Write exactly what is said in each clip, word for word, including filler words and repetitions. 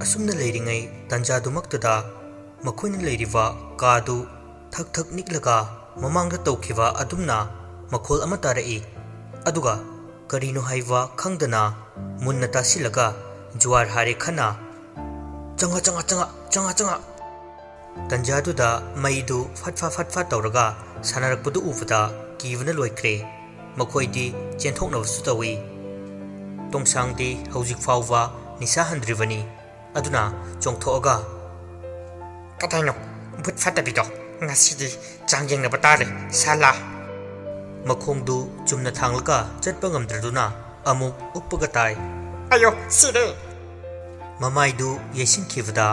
ꯑꯁꯨꯝꯅ ꯂꯩꯔꯤꯉꯩ ꯇꯥꯟꯖꯥꯗꯨꯃꯛꯇꯗ ꯃꯈꯣꯏꯅ ꯂꯩꯔꯤꯕ ꯀꯥꯗꯨ ꯊꯛ ꯊꯛ ꯅꯤꯛꯂꯒ ꯃꯃꯥꯡꯗ ꯇꯧꯈꯤꯕ ꯑꯗꯨꯝꯅ ꯃꯈꯣꯜ ꯑꯃ ꯇꯥꯔꯛꯏ꯫ ꯑꯗꯨꯒ ꯀꯔꯤꯅꯣ ꯍꯥꯏꯕ ꯈꯪꯗꯅ ꯃꯨꯟꯅ ꯇꯥꯁꯤꯜꯂꯒ ꯖꯨꯋꯥꯔ ꯍꯥꯔꯦ ꯈꯟꯅ, "ꯆꯪꯉ, ꯆꯪꯉ, ꯆꯪꯉ, ꯆꯪꯉ, ꯆꯪꯉ!" ꯇꯟꯖꯥꯗꯨꯗ ꯃꯩꯗꯨ ꯐꯠ ꯐꯥ ꯐꯠ ꯐꯥ ꯇꯧꯔꯒ ꯁꯥꯟꯅꯔꯛꯄꯗꯨ ꯎꯕꯗ ꯀꯤꯕꯅ ꯂꯣꯏꯈ꯭ꯔꯦ꯫ ꯃꯈꯣꯏꯗꯤ ꯆꯦꯟꯊꯣꯛꯅꯕꯁꯨ ꯇꯧꯏ꯫ ꯇꯣꯡꯁꯥꯡꯗꯤ ꯍꯧꯖꯤꯛ ꯐꯥꯎꯕ ꯅꯤꯁꯥ ꯍꯟꯗ꯭ꯔꯤꯕꯅꯤ꯫ ꯑꯗꯨꯅ ꯆꯣꯡꯊꯣꯛꯑꯒ, "ꯀꯗꯥꯏꯅꯣ ꯚꯨꯠ ꯐꯠꯇꯕꯤꯗꯣ? ꯉꯁꯤꯗꯤ ꯆꯥꯡ ꯌꯦꯡꯅꯕ ꯇꯥꯔꯦ, ꯁꯥꯂꯥ!" ꯃꯈꯣꯡꯗꯨ ꯆꯨꯝꯅ ꯊꯥꯡꯂꯒ ꯆꯠꯄ ꯉꯝꯗ꯭ꯔꯗꯨꯅ ꯑꯃꯨꯛ ꯎꯞꯄꯒ ꯇꯥꯏ꯫ "ꯑꯌꯣ, ꯁꯤꯔꯦ!" ꯃꯃꯥꯏꯗꯨ ꯌꯩꯁꯤꯟꯈꯤꯕꯗ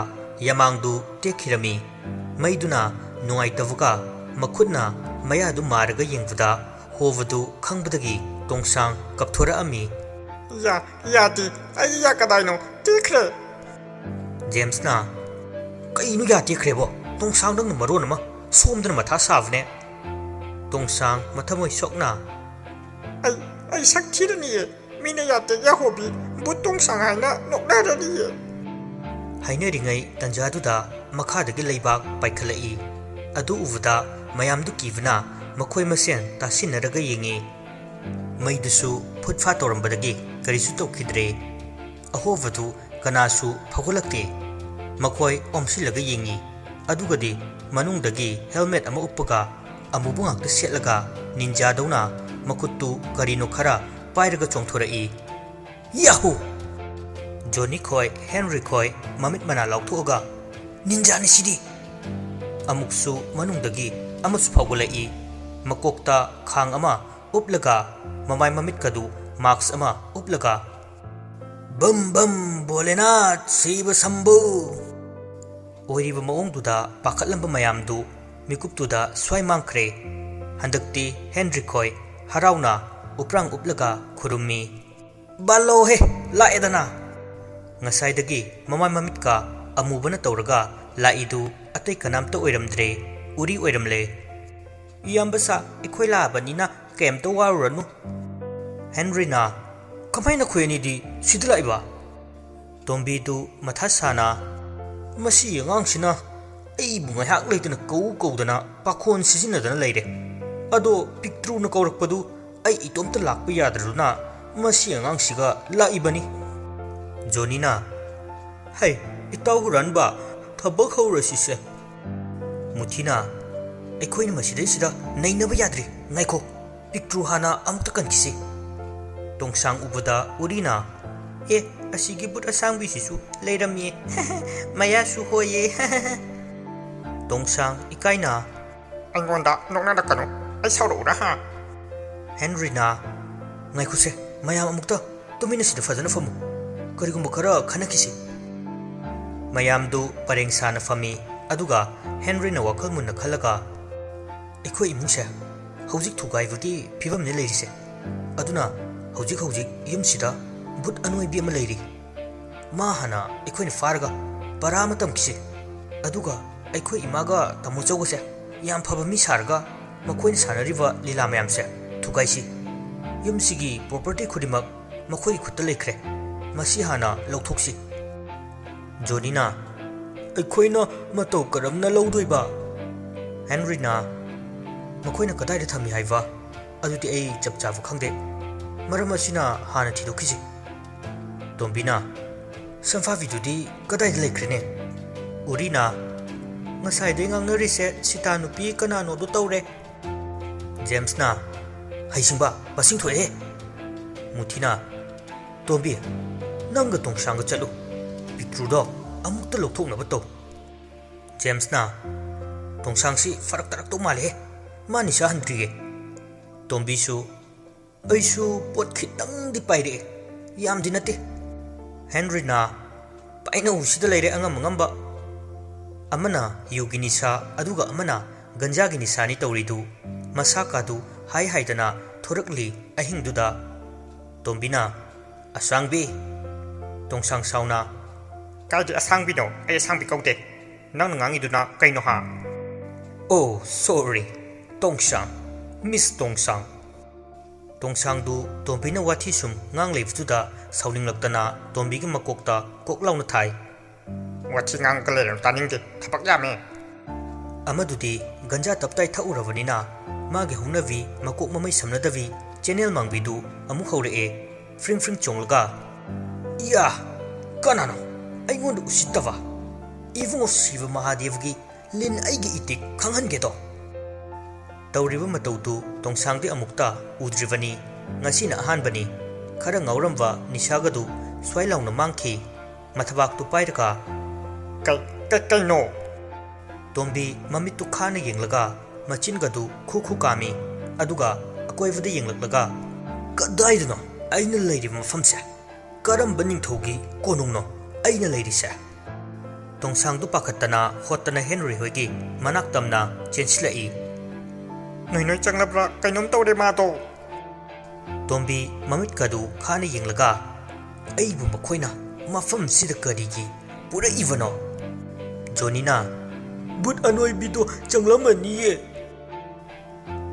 ꯌꯥꯃꯥꯡꯗꯨ ꯇꯦꯛꯈꯤꯔꯝꯃꯤ꯫ ꯃꯩꯗꯨꯅ ꯅꯨꯡꯉꯥꯏꯇꯕꯒ ꯃꯈꯨꯠꯅ ꯃꯌꯥꯗꯨ ꯃꯥꯔꯒ ꯌꯦꯡꯕꯗ ꯍꯣꯕꯗꯨ ꯈꯪꯕꯗꯒꯤ ꯇꯣꯡꯁꯥꯡ ꯀꯞꯊꯣꯔꯛꯑꯝꯃꯤ꯫ "ꯌꯥ, ꯌꯥꯗꯦ꯫ ꯑꯩ ꯌꯥ ꯀꯗꯥꯏꯅꯣ ꯇꯦꯛꯈ꯭ꯔꯦ!" ꯖꯦꯝꯁꯅ, "ꯀꯩꯅꯣ ꯌꯥ ꯇꯦꯛꯈ꯭ꯔꯦꯕꯣ? ꯇꯣꯡꯁꯥꯡ ꯅꯪꯅ ꯃꯔꯣꯟ ꯑꯃ ꯁꯣꯝꯗꯅ ꯃꯊꯥ ꯁꯥꯕꯅꯦ!" ꯇꯣꯡꯁꯥꯡ ꯃꯊꯃꯣꯏ ꯁꯣꯛꯅ, "ꯑꯩ, ꯑꯩ ꯁꯛ ꯊꯤꯔꯅꯤꯌꯦ꯫ ꯃꯤꯅ ꯌꯥꯇꯦꯛ ꯌꯥꯍꯣꯕꯤ ꯚꯨꯠ ꯇꯣꯡꯁꯥꯡ ꯍꯥꯏꯅ ꯅꯣꯛꯅꯔꯅꯤꯌꯦ!" ꯍꯥꯏꯅꯔꯤꯉꯩ ꯇꯟꯖꯥꯗꯨꯗ ꯃꯈꯥꯗꯒꯤ ꯂꯩꯕꯥꯛ ꯄꯥꯏꯈꯠꯂꯛꯏ꯫ ꯑꯗꯨ ꯎꯕꯗ ꯃꯌꯥꯝꯗꯨ ꯀꯤꯕꯅ ꯃꯈꯣꯏ ꯃꯁꯦꯟ ꯇꯥꯁꯤꯟꯅꯔꯒ ꯌꯦꯡꯉꯤ꯫ ꯃꯩꯗꯨꯁꯨ ꯐꯨꯠ ꯐꯥ ꯇꯧꯔꯝꯕꯗꯒꯤ ꯀꯔꯤꯁꯨ ꯇꯧꯈꯤꯗ꯭ꯔꯦ꯫ ꯑꯍꯣꯕꯗꯨ ꯀꯅꯥꯁꯨ ꯐꯥꯎꯒꯠꯂꯛꯇꯦ꯫ ꯃꯈꯣꯏ ꯑꯣꯝꯁꯤꯜꯂꯒ ꯌꯦꯡꯉꯤ꯫ ꯑꯗꯨꯒꯗꯤ ꯃꯅꯨꯡꯗꯒꯤ ꯍꯦꯜꯃꯦꯠ ꯑꯃ ꯎꯞꯄꯒ, ꯑꯃꯨꯕ ꯉꯥꯛꯇ ꯁꯦꯠꯂꯒ, ꯅꯤꯟꯖꯥꯗꯧꯅ ꯃꯈꯨꯠꯇꯨ ꯀꯔꯤꯅꯣ ꯈꯔ ꯄꯥꯏꯔꯒ ꯆꯣꯡꯊꯣꯔꯛꯏ꯫ "ꯌꯥꯍꯨ!" ꯖꯣꯅꯤ ꯈꯣꯏ, ꯍꯦꯟꯔꯤ ꯈꯣꯏ ꯃꯃꯤꯠ ꯃꯅꯥ ꯂꯥꯎꯊꯣꯛꯑꯒ, "ꯅꯤꯟꯖꯥꯅꯤ ꯁꯤꯗꯤ!" ꯑꯃꯨꯛꯁꯨ ꯃꯅꯨꯡꯗꯒꯤ ꯑꯃꯁꯨ ꯐꯥꯎꯒꯠꯂꯛꯏ꯫ ꯃꯀꯣꯛꯇ ꯈꯥꯡ ꯑꯃ ꯎꯞꯂꯒ, ꯃꯃꯥꯏ ꯃꯃꯤꯠꯀꯗꯨ ꯃꯥꯛꯁ ꯑꯃ ꯎꯞꯂꯒ, "ꯕꯝ ꯕꯝ ꯚꯣꯂꯦꯅꯥꯊ ꯁꯤꯕ ꯁꯝꯚꯨ!" ꯑꯣꯏꯔꯤꯕ ꯃꯑꯣꯡꯗꯨꯗ ꯄꯥꯈꯠꯂꯝꯕ ꯃꯌꯥꯝꯗꯨ ꯃꯤꯀꯨꯞꯇꯨꯗ ꯁ꯭ꯋꯥꯏ ꯃꯥꯡꯈ꯭ꯔꯦ꯫ ꯍꯟꯗꯛꯇꯤ ꯍꯦꯟꯔꯤ ꯈꯣꯏ ꯍꯔꯥꯎꯅ ꯎꯄ꯭ꯔꯥꯡ ꯎꯞꯂꯒ ꯈꯨꯔꯨꯝꯃꯤ꯫ "ꯕꯥꯂꯣ ꯍꯦ, ꯂꯥꯛꯑꯦꯗꯅ!" ꯉꯁꯥꯏꯗꯒꯤ ꯃꯃꯥꯏ ꯃꯃꯤꯠꯀ ꯑꯃꯨꯕꯅ ꯇꯧꯔꯒ ꯂꯥꯛꯏꯗꯨ ꯑꯇꯩ ꯀꯅꯥꯝꯇ ꯑꯣꯏꯔꯝꯗ꯭ꯔꯦ, ꯎꯔꯤ ꯑꯣꯏꯔꯝꯂꯦ꯫ "ꯏꯌꯥꯝꯕ ꯁꯥ, ꯑꯩꯈꯣꯏ ꯂꯥꯛꯑꯕꯅꯤꯅ ꯀꯩꯝꯇ ꯋꯥꯔꯨꯔꯅꯨ꯫" ꯍꯦꯟꯔꯤꯅ, "ꯀꯃꯥꯏꯅ ꯅꯈꯣꯏ ꯑꯅꯤꯗꯤ ꯁꯤꯗ ꯂꯥꯛꯏꯕ?" ꯇꯣꯝꯕꯤꯗꯨ ꯃꯊꯥ ꯁꯥꯅ, "ꯃꯁꯤ ꯑꯉꯥꯡꯁꯤꯅ ꯑꯩꯕꯨ ꯉꯥꯏꯍꯥꯛ ꯂꯩꯇꯅ ꯀꯧ ꯀꯧꯗꯅ ꯄꯥꯈꯣꯟ ꯁꯤꯖꯤꯟꯅꯗꯅ ꯂꯩꯔꯦ꯫ ꯑꯗꯣ ꯄꯤꯛꯇ꯭ꯔꯨꯅ ꯀꯧꯔꯛꯄꯗꯨ ꯑꯩ ꯏꯇꯣꯝꯇ ꯂꯥꯛꯄ ꯌꯥꯗ꯭ꯔꯗꯨꯅ ꯃꯁꯤ ꯑꯉꯥꯡꯁꯤꯒ ꯂꯥꯛꯏꯕꯅꯤ꯫" ꯖꯣꯅꯤꯅ, "ꯍꯩ, ꯏꯇꯥꯎ ꯍꯨꯔꯥꯟꯕ, ꯊꯕꯛ ꯍꯧꯔꯁꯤꯁꯦ꯫" ꯃꯨꯊꯤꯅ, "ꯑꯩꯈꯣꯏꯅ ꯃꯁꯤꯗꯩꯁꯤꯗ ꯅꯩꯅꯕ ꯌꯥꯗ꯭ꯔꯤ, ꯉꯥꯏꯈꯣ, ꯄꯤꯛꯇ꯭ꯔꯨ ꯍꯥꯟꯅ ꯑꯃꯨꯛꯇ ꯀꯟꯈꯤꯁꯤ꯫" ꯇꯣꯡꯁꯥꯡ ꯎꯕꯗ ꯎꯔꯤꯅ, "ꯑꯦ, ꯑꯁꯤꯒꯤ ꯕꯨꯠ ꯑꯁꯥꯡꯕꯤꯁꯤꯁꯨ ꯂꯩꯔꯝꯃꯤ, ꯃꯌꯥꯁꯨ ꯍꯣꯏꯌꯦ꯫" ꯇꯣꯡꯁꯥꯡ ꯏꯀꯥꯏꯅ, "ꯑꯩꯉꯣꯟꯗ ꯅꯣꯛꯅꯔꯛꯀꯅꯨ, ꯑꯩ ꯁꯥꯎꯔꯛꯎꯔꯥ ꯍꯥ?" ꯍꯦꯟꯔꯤꯅ, "ꯉꯥꯏꯈꯣꯁꯦ, ꯃꯌꯥꯝ ꯑꯃꯨꯛꯇ ꯇꯨꯃꯤꯟꯅ ꯁꯤꯗ ꯐꯖꯅ ꯐꯝꯃꯨ, ꯀꯔꯤꯒꯨꯝꯕ ꯈꯔ ꯈꯟꯅꯈꯤꯁꯤ꯫" ꯃꯌꯥꯝꯗꯨ ꯄꯔꯦꯡ ꯁꯥꯅ ꯐꯝꯃꯤ, ꯑꯗꯨꯒ ꯍꯦꯟꯔꯤꯅ ꯋꯥꯈꯜ ꯃꯨꯟꯅ ꯈꯜꯂꯒ, "ꯑꯩꯈꯣꯏ ꯏꯃꯨꯡꯁꯦ ꯍꯧꯖꯤꯛ ꯊꯨꯒꯥꯏꯕꯒꯤ ꯐꯤꯕꯝꯅꯤ ꯂꯩꯔꯤꯁꯦ꯫ ꯑꯗꯨꯅ ꯍꯧꯖꯤꯛ ꯍꯧꯖꯤꯛ ꯌꯨꯝꯁꯤꯗ ꯕꯨꯠ ꯑꯅꯣꯏꯕꯤ ꯑꯃ ꯂꯩꯔꯤ꯫ ꯃꯥ ꯍꯥꯟꯅ ꯑꯩꯈꯣꯏꯅ ꯐꯥꯔꯒ ꯄꯔꯥ ꯑꯃ ꯇꯝꯈꯤꯁꯦ꯫ ꯑꯗꯨꯒ ꯑꯩꯈꯣꯏ ꯏꯃꯥꯒ ꯇꯥꯃꯣ ꯆꯧꯒꯁꯦ ꯌꯥꯝ ꯐꯕ ꯃꯤ ꯁꯥꯔꯒ ꯃꯈꯣꯏꯅ ꯁꯥꯟꯅꯔꯤꯕ ꯂꯤꯂꯥ ꯃꯌꯥꯝꯁꯦ ꯊꯨꯒꯥꯏꯁꯤ꯫ ꯌꯨꯝꯁꯤꯒꯤ ꯄ꯭ꯔꯣꯄꯔꯇꯤ ꯈꯨꯗꯤꯡꯃꯛ ꯃꯈꯣꯏꯒꯤ ꯈꯨꯠꯇ ꯂꯩꯈ꯭ꯔꯦ꯫ ꯃꯁꯤ ꯍꯥꯟꯅ ꯂꯧꯊꯣꯛꯁꯤ꯫" ꯖꯣꯅꯤꯅ, "ꯑꯩꯈꯣꯏꯅ ꯃꯇꯧ ꯀꯔꯝꯅ ꯂꯧꯗꯣꯏꯕ?" ꯍꯦꯟꯔꯤꯅ, "ꯃꯈꯣꯏꯅ ꯀꯗꯥꯏꯗ ꯊꯝꯃꯤ ꯍꯥꯏꯕ? ꯑꯗꯨꯗꯤ ꯑꯩ ꯆꯞ ꯆꯥꯕ ꯈꯪꯗꯦ꯫ ꯃꯔꯝ ꯑꯁꯤꯅ ꯍꯥꯟꯅ ꯊꯤꯗꯣꯛꯈꯤꯁꯤ꯫" ꯇꯣꯝꯕꯤꯅ, "ꯁꯝꯐꯥꯕꯤꯗꯨꯗꯤ ꯀꯗꯥꯏꯗ ꯂꯩꯈ꯭ꯔꯦꯅꯦ?" ꯎꯔꯤꯅ, "ꯉꯁꯥꯏꯗꯩ ꯉꯥꯡꯅꯔꯤꯁꯦ ꯁꯤꯇꯥ ꯅꯨꯄꯤ ꯀꯅꯥꯅꯣꯗꯣ ꯇꯧꯔꯦ꯫" ꯖꯦꯝꯁꯅ, "ꯍꯩꯁꯤꯡꯕ, ꯃꯁꯤꯡ ꯊꯣꯛꯑꯦꯍꯦ!" ꯃꯨꯊꯤꯅ, "ꯇꯣꯝꯕꯤ, ꯅꯪꯒ ꯇꯣꯡꯁꯥꯡꯒ ꯆꯠꯂꯨ꯫ ꯄꯤꯛꯇ꯭ꯔꯨꯗꯣ ꯑꯃꯨꯛꯇ ꯂꯧꯊꯣꯛꯅꯕ ꯇꯧ꯫" ꯖꯦꯝꯁꯅ, "ꯇꯣꯡꯁꯥꯡꯁꯤ ꯐꯔꯛ ꯇꯥꯔꯛꯇꯧ ꯃꯥꯜꯂꯦꯍꯦ꯫ ꯃꯥ ꯅꯤꯁꯥ ꯍꯟꯗ꯭ꯔꯤꯌꯦ꯫" ꯇꯣꯝꯕꯤꯁꯨ, "ꯑꯩꯁꯨ ꯄꯣꯠ ꯈꯤꯇꯪꯗꯤ ꯄꯥꯏꯔꯛꯑꯦ, ꯌꯥꯝꯗꯤ ꯅꯠꯇꯦ꯫" ꯍꯦꯟꯔꯤꯅ, "ꯄꯥꯏꯅꯧꯁꯤꯗ ꯂꯩꯔꯦ ꯑꯉꯝ ꯑꯉꯝꯕ꯫" ꯑꯃꯅ ꯌꯨꯒꯤ ꯅꯤꯁꯥ, ꯑꯗꯨꯒ ꯑꯃꯅ ꯒꯟꯖꯥꯒꯤ ꯅꯤꯁꯥꯅꯤ ꯇꯧꯔꯤꯗꯨ꯫ ꯃꯁꯥꯀꯥꯗꯨ ꯍꯥꯏ ꯍꯥꯏꯗꯅ ꯊꯣꯔꯛꯂꯤ ꯑꯍꯤꯡꯗꯨꯗ꯫ ꯇꯣꯝꯕꯤꯅ, "ꯑꯁꯥꯡꯕꯤ!" ꯇꯣꯡꯁꯥꯡ ꯁꯥꯎꯅ, "ꯀꯥꯏꯗꯤ ꯑꯁꯥꯡꯕꯤꯅꯣ? ꯑꯩ ꯑꯁꯥꯡꯕꯤ ꯀꯧꯗꯦ꯫ ꯅꯪꯅ ꯉꯥꯡꯉꯤꯗꯨꯅ ꯀꯩꯅꯣ ꯍꯥ?" "ꯑꯣ, ꯁꯣꯔꯤ, ꯇꯣꯡꯁꯥꯡ, ꯃꯤꯁ ꯇꯣꯡꯁꯥꯡ꯫" ꯇꯣꯡꯁꯥꯡꯗꯨ ꯇꯣꯝꯕꯤꯅ ꯋꯥꯊꯤ ꯁꯨꯝ ꯉꯥꯡ ꯂꯩꯕꯗꯨꯗ ꯁꯥꯎꯅꯤꯡꯂꯛꯇꯅ ꯇꯣꯝꯕꯤꯒꯤ ꯃꯀꯣꯛꯇ ꯀꯣꯛ ꯂꯥꯎꯅ ꯊꯥꯏ꯫ "ꯋꯥꯊꯤ ꯉꯥꯡꯒ ꯂꯩꯔꯅꯨ, ꯇꯥꯅꯤꯡꯗꯦ, ꯊꯕꯛ ꯌꯥꯝꯃꯦ!" ꯑꯃꯗꯨꯗꯤ ꯒꯟꯖꯥ ꯇꯞꯇꯥꯏ ꯊꯛꯎꯔꯕꯅꯤꯅ ꯃꯥꯒꯤ ꯍꯧꯅꯕꯤ ꯃꯀꯣꯛ ꯃꯃꯩ ꯁꯝꯅꯗꯕꯤ ꯆꯦꯅꯦꯜ ꯃꯥꯡꯕꯤꯗꯨ ꯑꯃꯨꯛ ꯍꯧꯔꯛꯑꯦ, ꯐ꯭ꯔꯤꯡ ꯐ꯭ꯔꯤꯡ ꯆꯣꯡꯂꯒ꯫ "ꯏꯌꯥ! ꯀꯅꯥꯅꯣ ꯑꯩꯉꯣꯟꯗ ꯎꯁꯤꯠꯇꯕ? ꯏꯕꯨꯡꯉꯣ ꯁꯤꯕ ꯃꯍꯥꯗꯦꯕꯒꯤ ꯂꯤꯟ ꯑꯩꯒꯤ ꯏꯇꯤꯛ ꯈꯪꯍꯟꯒꯦꯗꯣ!" ꯇꯧꯔꯤꯕ ꯃꯇꯧꯗꯨ ꯇꯣꯡꯁꯥꯡꯗꯤ ꯑꯃꯨꯛꯇ ꯎꯗ꯭ꯔꯤꯕꯅꯤ꯫ ꯉꯁꯤꯅ ꯑꯍꯥꯟꯕꯅꯤ꯫ ꯈꯔ ꯉꯥꯎꯔꯝꯕ ꯅꯤꯁꯥꯒꯗꯨ ꯁ꯭ꯋꯥꯏ ꯂꯥꯎꯅ ꯃꯥꯡꯈꯤ꯫ ꯃꯊꯕꯥꯛꯇꯨ ꯄꯥꯏꯔꯒ, "ꯀꯩ-, ꯀꯩ-, ꯀꯩꯅꯣ?" ꯇꯣꯝꯕꯤ ꯃꯃꯤꯠꯇꯨ ꯈꯥꯅ ꯌꯦꯡꯂꯒ ꯃꯆꯤꯟꯒꯗꯨ ꯈꯨ ꯈꯨ ꯀꯥꯝꯃꯤ꯫ ꯑꯗꯨꯒ ꯑꯀꯣꯏꯕꯗ ꯌꯦꯡꯂꯛꯂꯒ, "ꯀꯗꯥꯏꯗꯅꯣ ꯑꯩꯅ ꯂꯩꯔꯤꯕ ꯃꯐꯝꯁꯦ? ꯀꯔꯝꯕ ꯅꯤꯡꯊꯧꯒꯤ ꯀꯣꯅꯨꯡꯅꯣ ꯑꯩꯅ ꯂꯩꯔꯤꯁꯦ?" ꯇꯣꯡꯁꯥꯡꯗꯨ ꯄꯥꯈꯠꯇꯅ ꯍꯣꯠꯇꯅ ꯍꯦꯟꯔꯤ ꯍꯣꯏꯒꯤ ꯃꯅꯥꯛ ꯇꯝꯅ ꯆꯦꯟꯁꯤꯜꯂꯛꯏ꯫ "ꯅꯣꯏ ꯅꯣꯏ ꯆꯪꯂꯕ꯭ꯔꯥ? ꯀꯩꯅꯣꯝ ꯇꯧꯔꯦ ꯃꯥꯗꯣ!" ꯇꯣꯝꯕꯤ ꯃꯃꯤꯠꯀꯗꯨ ꯈꯥꯅ ꯌꯦꯡꯂꯒ, "ꯑꯩꯕꯨ ꯃꯈꯣꯏꯅ ꯃꯐꯝꯁꯤꯗ ꯀꯔꯤꯒꯤ ꯄꯨꯔꯛꯏꯕꯅꯣ?" ꯖꯣꯅꯤꯅ, "ꯕꯨꯠ ꯑꯅꯣꯏꯕꯤꯗꯣ ꯆꯪꯂꯝꯃꯅꯤꯌꯦ!"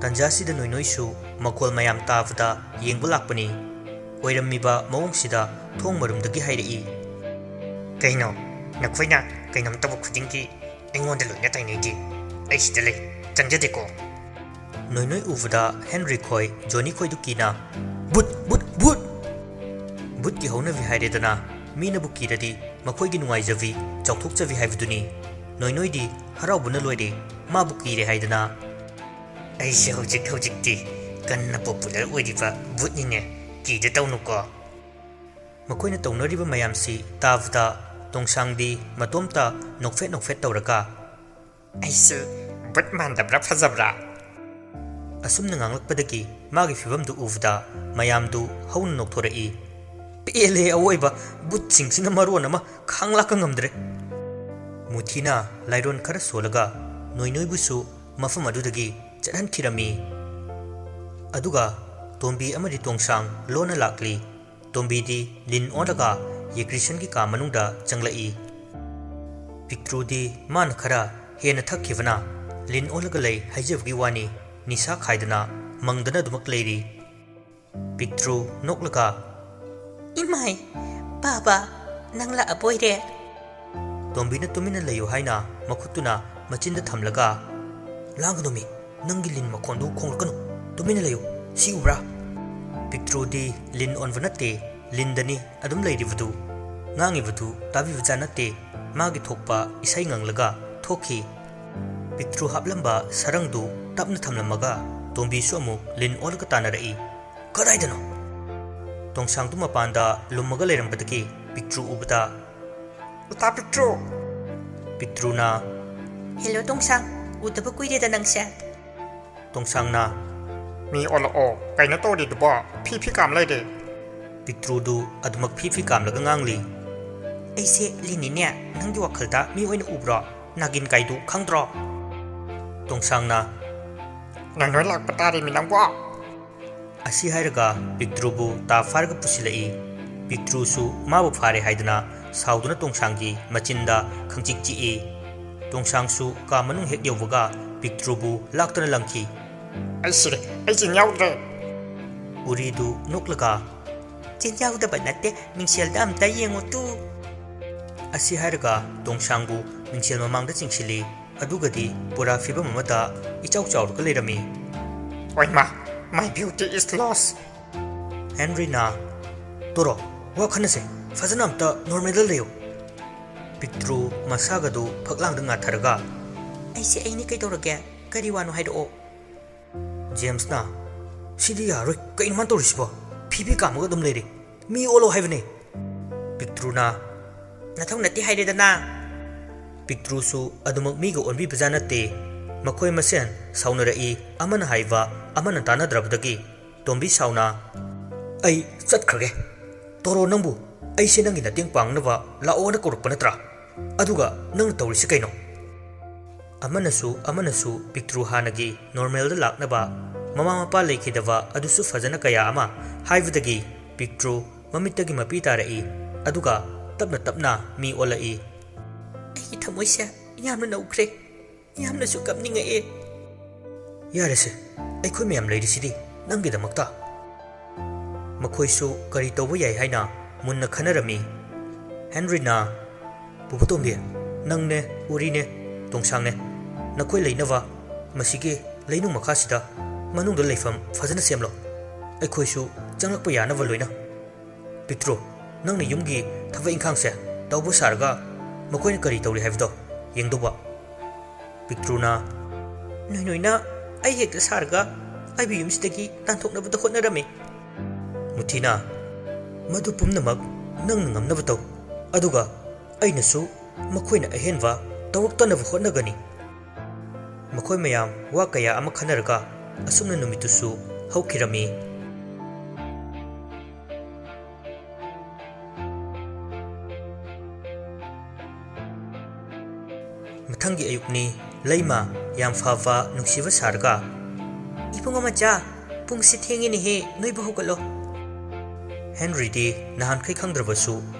ꯇꯟꯖꯥꯁꯤꯗ ꯅꯣꯏꯅꯣꯏꯁꯨ ꯃꯈꯣꯜ ꯃꯌꯥꯝ ꯇꯥꯕꯗ ꯌꯦꯡꯕ ꯂꯥꯛꯄꯅꯤ꯫ ꯑꯣꯏꯔꯝꯃꯤꯕ ꯃꯑꯣꯡꯁꯤꯗ ꯊꯣꯡ ꯃꯔꯨꯝꯗꯒꯤ ꯍꯥꯏꯔꯛꯏ꯫ "ꯀꯩꯅꯣ, ꯅꯈꯣꯏꯅ ꯀꯩꯅꯣꯝ ꯇꯧꯕ ꯈꯨꯗꯤꯡꯒꯤ ꯑꯩꯉꯣꯟꯗ ꯂꯣꯏꯅ ꯇꯥꯏꯅꯩꯗꯤ? ꯑꯩ ꯁꯤꯗ ꯂꯩ, ꯆꯪꯖꯗꯦꯀꯣ!" ꯅꯣꯏꯅꯣꯏ ꯎꯕꯗ ꯍꯦꯟꯔꯤ ꯈꯣꯏ, ꯖꯣꯅꯤ ꯈꯣꯏꯗꯨ ꯀꯤꯅ, "ꯕꯨꯠ, ꯕꯨꯠ, ꯕꯨꯠ!" ꯕꯨꯠꯀꯤ ꯍꯧꯅꯕꯤ ꯍꯥꯏꯔꯦꯗꯅ, ꯃꯤꯅꯕꯨ ꯀꯤꯔꯗꯤ ꯃꯈꯣꯏꯒꯤ ꯅꯨꯡꯉꯥꯏꯖꯕꯤ, ꯆꯥꯎꯊꯣꯛꯆꯕꯤ ꯍꯥꯏꯕꯗꯨꯅꯤ꯫ ꯅꯣꯏꯅꯣꯏꯗꯤ ꯍꯔꯥꯎꯕꯅ ꯂꯣꯏꯔꯦ, ꯃꯥꯕꯨ ꯀꯤꯔꯦ ꯍꯥꯏꯗꯅ꯫ "ꯑꯩꯁꯦ ꯍꯧꯖꯤꯛ ꯍꯧꯖꯤꯛꯇꯤ ꯀꯟꯅ popular ꯑꯣꯏꯔꯤꯕ ꯕꯨꯠꯅꯤꯅꯦ, ꯀꯤꯗ ꯇꯧꯅꯨꯀꯣ!" ꯃꯈꯣꯏꯅ ꯇꯧꯅꯔꯤꯕ ꯃꯌꯥꯝꯁꯤ ꯇꯥꯕꯗ ꯇꯣꯡꯁꯥꯡꯗꯤ ꯃꯇꯣꯝꯇ ꯅꯣꯛꯐꯦꯠ ꯅꯣꯛꯐꯦꯠ ꯇꯧꯔꯒ, "ꯑꯩꯁꯨ ꯕꯨꯠ ꯃꯥꯟꯗꯕ꯭ꯔꯥ ꯐꯖꯕ꯭ꯔꯥ?" ꯑꯁꯨꯝꯅ ꯉꯥꯡꯂꯛꯄꯗꯒꯤ ꯃꯥꯒꯤ ꯐꯤꯕꯝꯗꯨ ꯎꯕꯗ ꯃꯌꯥꯝꯗꯨ ꯍꯧꯅ ꯅꯣꯛꯊꯣꯔꯛꯏ꯫ "ꯄꯦꯜꯂꯦ ꯑꯋꯣꯏꯕ, ꯕꯨꯠꯁꯤꯡꯁꯤꯅ ꯃꯔꯣꯟ ꯑꯃ ꯈꯥꯡꯂꯥꯛꯀ ꯉꯝꯗ꯭ꯔꯦ!" ꯃꯨꯊꯤꯅ ꯂꯥꯏꯔꯣꯟ ꯈꯔ ꯁꯣꯜꯂꯒ ꯅꯣꯏꯅꯣꯏꯕꯨꯁꯨ ꯃꯐꯝ ꯑꯗꯨꯗꯒꯤ ꯆꯠꯍꯟꯈꯤꯔꯝꯃꯤ꯫ ꯑꯗꯨꯒ ꯇꯣꯝꯕꯤ ꯑꯃꯗꯤ ꯇꯣꯡꯁꯥꯡ ꯂꯣꯟꯅ ꯂꯥꯛꯂꯤ꯫ ꯇꯣꯝꯕꯤꯗꯤ ꯂꯤꯟ ꯑꯣꯜꯂꯒ ꯌꯦꯀ꯭ꯔꯤꯁꯟꯒꯤ ꯀꯥ ꯃꯅꯨꯡꯗ ꯆꯪꯂꯛꯏ꯫ ꯄꯤꯛꯇ꯭ꯔꯨꯗꯤ ꯃꯥꯅ ꯈꯔ ꯍꯦꯟꯅ ꯊꯛꯈꯤꯕꯅ ꯂꯤꯟ ꯑꯣꯜꯂꯒ ꯂꯩ ꯍꯥꯏꯖꯕꯒꯤ ꯋꯥꯅꯤ, ꯅꯤꯁꯥ ꯈꯥꯏꯗꯅ ꯃꯪꯗꯅ ꯑꯗꯨꯃꯛ ꯂꯩꯔꯤ꯫ ꯄꯤꯛꯇ꯭ꯔꯨ ꯅꯣꯛꯂꯒ, "ꯏꯃꯥꯏ, ꯕꯥꯕꯥ, ꯅꯪ ꯂꯥꯛꯑꯕꯣꯏꯔꯦ?" ꯇꯣꯝꯕꯤꯅ ꯇꯨꯃꯤꯟꯅ ꯂꯩꯌꯨ ꯍꯥꯏꯅ ꯃꯈꯨꯠꯇꯨꯅ ꯃꯆꯤꯟꯗ ꯊꯝꯂꯒ, "ꯂꯥꯡꯒꯅꯨꯃꯤ, ꯅꯪꯒꯤ ꯂꯤꯟ ꯃꯈꯣꯟꯗꯨ ꯈꯣꯡꯂꯛꯀꯅꯨ, ꯇꯨꯃꯤꯟꯅ ꯂꯩꯌꯨ, ꯁꯤ ꯎꯕ꯭ꯔꯥ?" ꯄꯤꯛꯇ꯭ꯔꯨꯗꯤ ꯂꯤꯟ ꯑꯣꯟꯕ ꯅꯠꯇꯦ, ꯂꯤꯟꯗꯅꯤ ꯑꯗꯨꯝ ꯂꯩꯔꯤꯕꯗꯨ꯫ ꯉꯥꯡꯉꯤꯕꯗꯨ ꯇꯥꯕꯤꯕꯖꯥꯠ ꯅꯠꯇꯦ, ꯃꯥꯒꯤ ꯊꯣꯛꯄ ꯏꯁꯩ ꯉꯪꯂꯒ ꯊꯣꯛꯈꯤ꯫ ꯄꯤꯛꯇ꯭ꯔꯨ ꯍꯥꯞꯂꯝꯕ ꯁꯔꯪꯗꯨ ꯇꯞꯅ ꯊꯝꯂꯝꯃꯒ ꯇꯣꯝꯕꯤꯁꯨ ꯑꯃꯨꯛ ꯂꯤꯟ ꯑꯣꯜꯂꯒ ꯇꯥꯟꯅꯔꯛꯏ꯫ "ꯀꯗꯥꯏꯗꯅꯣ?" ꯇꯣꯡꯁꯥꯡꯗꯨ ꯃꯄꯥꯟꯗ ꯂꯨꯝꯃꯒ ꯂꯩꯔꯝꯕꯗꯒꯤ ꯄꯤꯛꯇ꯭ꯔꯨ ꯎꯕꯗ, "ꯎꯇꯥ ꯄꯤꯛꯇ꯭ꯔꯨ!" ꯄꯤꯛꯇ꯭ꯔꯨꯅ, "ꯍꯦꯜꯂꯣ ꯇꯣꯡꯁꯥꯡ, ꯎꯗꯕ ꯀꯨꯏꯔꯦꯗ ꯅꯪꯁꯦ꯫" ꯇꯣꯡꯁꯥꯡꯅ, "ꯃꯤ ꯑꯣꯜꯂꯛꯑꯣ, ꯀꯩꯅꯣ ꯇꯧꯔꯤꯗꯨꯕꯣ? ꯐꯤ ꯐꯤ ꯀꯥꯝ ꯂꯩꯔꯦ꯫" ꯄꯤꯛꯇ꯭ꯔꯨꯗꯨ ꯑꯗꯨꯃꯛ ꯐꯤ ꯐꯤ ꯀꯥꯝꯂꯒ ꯉꯥꯡꯂꯤ꯫ "ꯑꯩꯁꯦ ꯂꯤꯟꯅꯤꯅꯦ, ꯅꯪꯒꯤ ꯋꯥꯈꯜꯗ ꯃꯤ ꯑꯣꯏꯅ ꯎꯕ꯭ꯔꯣ? ꯅꯥꯒꯤꯟ ꯀꯥꯏꯗꯨ ꯈꯪꯗ꯭ꯔꯣ?" ꯇꯣꯡꯁꯥꯡꯅ, "ꯅꯪ ꯅꯣꯏ ꯂꯥꯛꯄ ꯇꯥꯔꯦꯃꯤ ꯅꯪꯕꯣ!" ꯑꯁꯤ ꯍꯥꯏꯔꯒ ꯄꯤꯛꯇ꯭ꯔꯨꯕꯨ ꯇꯥ ꯐꯥꯔꯒ ꯄꯨꯁꯤꯜꯂꯛꯏ꯫ ꯄꯤꯛꯇ꯭ꯔꯨꯁꯨ ꯃꯥꯕꯨ ꯐꯥꯔꯦ ꯍꯥꯏꯗꯨꯅ ꯁꯥꯎꯗꯨꯅ ꯇꯣꯡꯁꯥꯡꯒꯤ ꯃꯆꯤꯟꯗ ꯈꯪꯆꯤꯛ ꯆꯤꯛꯏ꯫ ꯇꯣꯡꯁꯥꯡꯁꯨ ꯀꯥ ꯃꯅꯨꯡ ꯍꯦꯛ ꯌꯧꯕꯒ ꯄꯤꯛꯇ꯭ꯔꯨꯕꯨ ꯂꯥꯛꯇꯨꯅ ꯂꯪꯈꯤ꯫ "ꯑꯩ ꯁꯤꯔꯦ, ꯑꯩ ꯆꯤꯟ ꯌꯥꯎꯗ꯭ꯔꯦ!" ꯎꯔꯤꯗꯨ ꯅꯣꯛꯂꯒ, "ꯆꯤꯟ ꯌꯥꯎꯗꯕ ꯅꯠꯇꯦ, ꯃꯤꯡꯁꯦꯜꯗ ꯑꯝꯇ ꯌꯦꯡꯉꯨ ꯇꯨ!" ꯑꯁꯤ ꯍꯥꯏꯔꯒ ꯇꯣꯡꯁꯥꯡꯕꯨ ꯃꯤꯡꯁꯦꯜ ꯃꯃꯥꯡꯗ ꯆꯤꯡꯁꯤꯜꯂꯤ꯫ ꯑꯗꯨꯒꯗꯤ ꯄꯨꯔꯥ ꯐꯤꯕꯝ ꯑꯃꯗ ꯏꯆꯥꯎ ꯆꯥꯎꯔꯒ ꯂꯩꯔꯝꯃꯤ꯫ "ꯑꯣꯏꯃꯥ, my beauty is lost!" ꯍꯦꯟꯔꯤꯅ, "ꯇꯣꯔꯣ, ꯋꯥ ꯈꯟꯅꯁꯦ, ꯐꯖꯅ ꯑꯝꯇ ꯅꯣꯔꯃꯦꯜꯗ ꯂꯩꯌꯨ꯫" ꯄꯤꯛꯇ꯭ꯔꯨ ꯃꯁꯥꯒꯗꯨ ꯐꯛꯂꯥꯡꯗ ꯉꯥꯊꯔꯒ, "ꯑꯩꯁꯦ ꯑꯩꯅꯤ, ꯀꯩꯗꯧꯔꯒꯦ? ꯀꯔꯤ ꯋꯥꯅꯣ ꯍꯥꯏꯔꯛꯑꯣ꯫" ꯖꯦꯝꯁꯅ, "ꯁꯤꯗꯤ ꯌꯥꯔꯣꯏ, ꯀꯩꯅꯣ ꯃꯥꯅ ꯇꯧꯔꯤꯁꯤꯕꯣ? ꯐꯤ ꯐꯤ ꯀꯥꯝꯃꯒ ꯑꯗꯨꯝ ꯂꯩꯔꯦ, ꯃꯤ ꯑꯣꯜꯂꯣ ꯍꯥꯏꯕꯅꯦ꯫" ꯄꯤꯛꯇ꯭ꯔꯨꯅ, "ꯅꯊꯧ ꯅꯠꯇꯦ ꯍꯥꯏꯔꯦꯗꯅ꯫" ꯄꯤꯛꯇ꯭ꯔꯨꯁꯨ ꯑꯗꯨꯃꯛ ꯃꯤꯒ ꯑꯣꯟꯕꯤꯕꯖꯥꯠ ꯅꯠꯇꯦ꯫ ꯃꯈꯣꯏ ꯃꯁꯦꯟ ꯁꯥꯎꯅꯔꯛꯏ, ꯑꯃꯅ ꯍꯥꯏꯕ ꯑꯃꯅ ꯇꯥꯟꯅꯗ꯭ꯔꯕꯗꯒꯤ ꯇꯣꯝꯕꯤ ꯁꯥꯎꯅ, "ꯑꯩ ꯆꯠꯈ꯭ꯔꯒꯦ꯫ ꯇꯣꯔꯣ, ꯅꯪꯕꯨ ꯑꯩꯁꯦ ꯅꯪꯒꯤ ꯃꯇꯦꯡ ꯄꯥꯡꯅꯕ ꯂꯥꯛꯑꯣꯅ ꯀꯧꯔꯛꯄ ꯅꯠꯇ꯭ꯔꯥ? ꯑꯗꯨꯒ ꯅꯪꯅ ꯇꯧꯔꯤꯁꯤ ꯀꯩꯅꯣ?" ꯑꯃꯅꯁꯨ ꯑꯃꯅꯁꯨ ꯄꯤꯛꯇ꯭ꯔꯨ ꯍꯥꯟꯅꯒꯤ ꯅꯣꯔꯃꯦꯜꯗ ꯂꯥꯛꯅꯕ, ꯃꯃꯥ ꯃꯄꯥ ꯂꯩꯈꯤꯗꯕ ꯑꯗꯨꯁꯨ ꯐꯖꯅ ꯀꯌꯥ ꯑꯃ ꯍꯥꯏꯕꯗꯒꯤ ꯄꯤꯛꯇ꯭ꯔꯨ ꯃꯃꯤꯠꯇꯒꯤ ꯃꯄꯤ ꯇꯥꯔꯛꯏ꯫ ꯑꯗꯨꯒ ꯇꯞꯅ ꯇꯞꯅ ꯃꯤ ꯑꯣꯜꯂꯛꯏ꯫ "ꯑꯩꯒꯤ ꯊꯃꯣꯏꯁꯦ ꯌꯥꯝꯅ ꯅꯧꯈ꯭ꯔꯦ, ꯌꯥꯝꯅꯁꯨ ꯀꯞꯅꯤꯡꯉꯛꯑꯦ꯫" "ꯌꯥꯔꯦꯁꯦ, ꯑꯩꯈꯣꯏ ꯃꯌꯥꯝ ꯂꯩꯔꯤꯁꯤꯗꯤ ꯅꯪꯒꯤꯗꯃꯛꯇ꯫" ꯃꯈꯣꯏꯁꯨ ꯀꯔꯤ ꯇꯧꯕ ꯌꯥꯏ ꯍꯥꯏꯅ ꯃꯨꯟꯅ ꯈꯟꯅꯔꯝꯃꯤ꯫ ꯍꯦꯟꯔꯤꯅ, "ꯄꯨꯄꯨ ꯇꯣꯝꯕꯤ, ꯅꯪꯅꯦ, ꯎꯔꯤꯅꯦ, ꯇꯣꯡꯁꯥꯡꯅꯦ, ꯅꯈꯣꯏ ꯂꯩꯅꯕ ꯃꯁꯤꯒꯤ ꯂꯩꯅꯨꯡ ꯃꯈꯥꯁꯤꯗ ꯃꯅꯨꯡꯗ ꯂꯩꯐꯝ ꯐꯖꯅ ꯁꯦꯝꯂꯣ꯫ ꯑꯩꯈꯣꯏꯁꯨ ꯆꯪꯂꯛꯄ ꯌꯥꯅꯕ ꯂꯣꯏꯅ꯫ ꯄꯤꯛꯇ꯭ꯔꯨ, ꯅꯪꯅ ꯌꯨꯝꯒꯤ ꯊꯕꯛ ꯏꯪꯈꯥꯡꯁꯦ ꯇꯧꯕ ꯁꯥꯔꯒ ꯃꯈꯣꯏꯅ ꯀꯔꯤ ꯇꯧꯔꯤ ꯍꯥꯏꯕꯗꯣ ꯌꯦꯡꯗꯧꯕ꯫" ꯄꯤꯛꯇ꯭ꯔꯨꯅ, "ꯅꯣꯏ ꯅꯣꯏꯅ ꯑꯩ ꯍꯦꯛꯇ ꯁꯥꯔꯒ ꯑꯩꯕꯨ ꯌꯨꯝꯁꯤꯗꯒꯤ ꯇꯥꯟꯊꯣꯛꯅꯕꯗ ꯍꯣꯠꯅꯔꯝꯃꯤ꯫" ꯃꯨꯊꯤꯅ, "ꯃꯗꯨ ꯄꯨꯝꯅꯃꯛ ꯅꯪꯅ ꯉꯝꯅꯕ ꯇꯧ, ꯑꯗꯨꯒ ꯑꯩꯅꯁꯨ ꯃꯈꯣꯏꯅ ꯑꯍꯦꯟꯕ ꯇꯧꯔꯛꯇꯅꯕ ꯍꯣꯠꯅꯒꯅꯤ꯫" ꯃꯈꯣꯏ ꯃꯌꯥꯝ ꯋꯥ ꯀꯌꯥ ꯑꯃ ꯈꯟꯅꯔꯒ ꯑꯁꯨꯝꯅ ꯅꯨꯃꯤꯠꯇꯨꯁꯨ ꯍꯧꯈꯤꯔꯝꯃꯤ꯫ ꯃꯊꯪꯒꯤ ꯑꯌꯨꯛꯅꯤ꯫ ꯂꯩꯃ ꯌꯥꯝ ꯐꯕ ꯅꯨꯡꯁꯤꯕ ꯁꯥꯔꯒ, "ꯏꯕꯨꯡꯉꯣ ꯃꯆꯥ, ꯄꯨꯡꯁꯤ ꯊꯦꯡꯉꯦꯅꯦꯍꯦ, ꯅꯣꯏꯕꯨ ꯍꯧꯒꯠꯂꯣ꯫" ꯍꯦꯟꯔꯤꯗꯤ ꯅꯍꯥꯟꯈꯩ ꯈꯪꯗ꯭ꯔꯕꯁꯨ